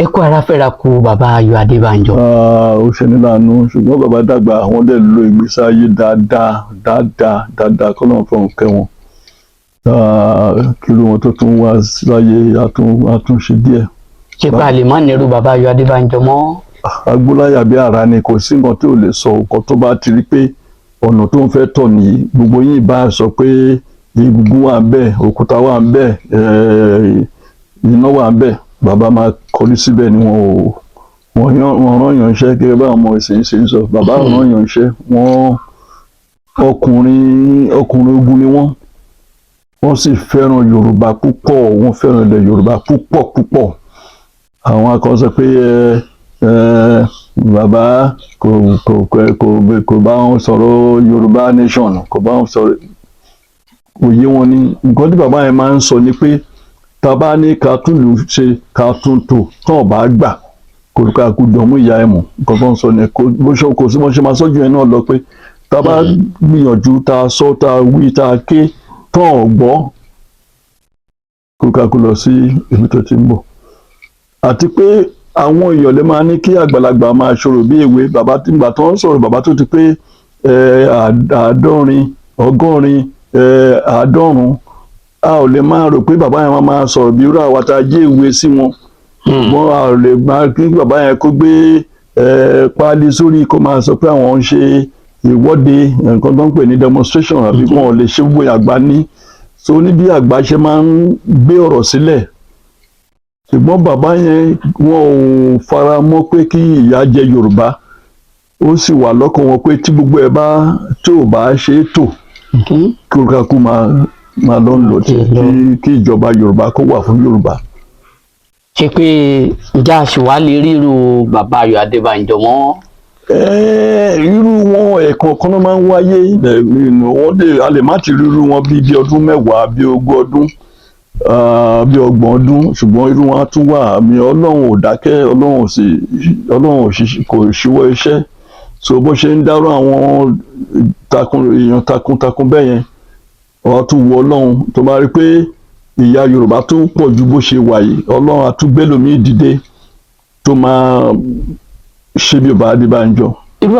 Ẹ kú ara fẹ́ra kú bàbá Ayọ̀ Adébánjọ. Ah, ó ṣe ní láàánú, ṣùgbọ́n bàbá dàgbà, àwọn dẹ̀ lo ìgbésí ayé dáadáa dáadáa dáadáa. Kọ́lọ́run fọ̀run kẹ́ wọn. Ah, kí irú wọn tó tún wá láyé àtúnṣe díẹ̀. Ṣé pé a lè má nírú bàbá Ayọ̀ Adébánjọ mọ́? Agbóláyà bí ara ni, kò sí nǹkan tí ò lè sọ. Nǹkan tó bá ti rí pé ọ̀nà tó ń fẹ́ tọ̀ nìyí, gbogbo yín bá sọ pé egungun wà ń bẹ̀, òkúta wà ń bẹ̀, iná wà ń bẹ̀, bàbá máa kọrí síbẹ̀ ni. Wọn ò wọ́n yán wọ́n rán yàn iṣẹ́ gẹ́gẹ́ bá àwọn ọmọ ìsìn ṣe ń sọ. Bàbá rán yàn iṣẹ́ wọ́n. Ọkùnrin ọkùnrin ogun ni wọ́n. Wọ́n sì fẹ́ràn Yorùbá púpọ̀, wọ́n fẹ́ràn ilẹ̀ Yorùbá púpọ̀ púpọ̀. Àwọn kan sọ pé ẹ ẹ bàbá kò bá wọn sọ̀rọ̀ Yorùbá nation, kò bá wọn sọ̀rọ̀. Òye wọn ni. Nǹkan tí bàbá yẹn máa ń sọ ni pé tá a bá ní ká tún lù ṣe, ká tún tò, tán bá gbà, kò ká kú dọ̀mú ìyá ẹ̀ mọ̀. Nǹkan tó ń sọ ni kò bó ṣe kò sí bó ṣe máa sọ́jú yẹn náà lọ pé tá a bá gbìyànjú, tá a sọ, tá a wí, tá a ké, tán ò gbọ́, kó ká kú lọ sí ibi tó ti ń bọ̀. Àti pé àwọn èèyàn lè máa ní kí àgbàlagbà máa ṣòro bí èwe. Bàbá tí ìgbà tó ń sọ̀rọ̀, bàbá tó ti pé 70, 80, 90, a ò lè máa rò pé bàbá yẹn máa sọ̀rọ̀ bí irú àwa tá a jẹ́ ìwé sí wọn. Ṣùgbọ́n a ò lè máa kí bàbá yẹn kó gbé páálí sórí, kó máa sọ pé àwọn ń ṣe ìwọ́de, nǹkan tó ń pè ní demonstration, àbí wọn ò lè ṣe gbogbo àgbà ní. So ní bí àgbà ṣe máa ń gbé ọ̀rọ̀ sílẹ̀. Ṣùgbọ́n bàbá yẹn, wọn ò fara mọ́ pé kí ìyà jẹ Yorùbá. Ó sì wà lọ́kàn wọn pé tí gbogbo ẹ̀ bá tó ò bá ṣe é tò, kí olùkàkú máa lọ ń lò tí kí ìjọba Yorùbá kó wà fún Yorùbá. Ṣé pé ǹjẹ́ a ṣì wá lè ríru bàbá Ayọ̀ Adébánjọ mọ́? Irú wọn, ẹ̀ẹ̀kan kan náà máa ń wáyé. Wọ́n lè a lè má ti rí irú wọn bíi ọdún 10, bíi 20 ọdún, bíi 30 ọdún, ṣùgbọ́n irú wọn á tún wà. Àmì Ọlọ́run ò dákẹ́, Ọlọ́run ò sì Ọlọ́run ò ṣiṣẹ́, kò ṣíwọ́ iṣẹ́. So bó ṣe ń dárò àwọn takun èèyàn takuntakun bẹ́ẹ̀ yẹn, wọ́n á tún wo Ọlọ́run tó bá rí pé ìyà Yorùbá tún pọ̀ ju bó ṣe wà yìí, Ọlọ́run á tún gbé lòmíì dìde tó máa ṣe bí bàbá Adébánjọ. Irú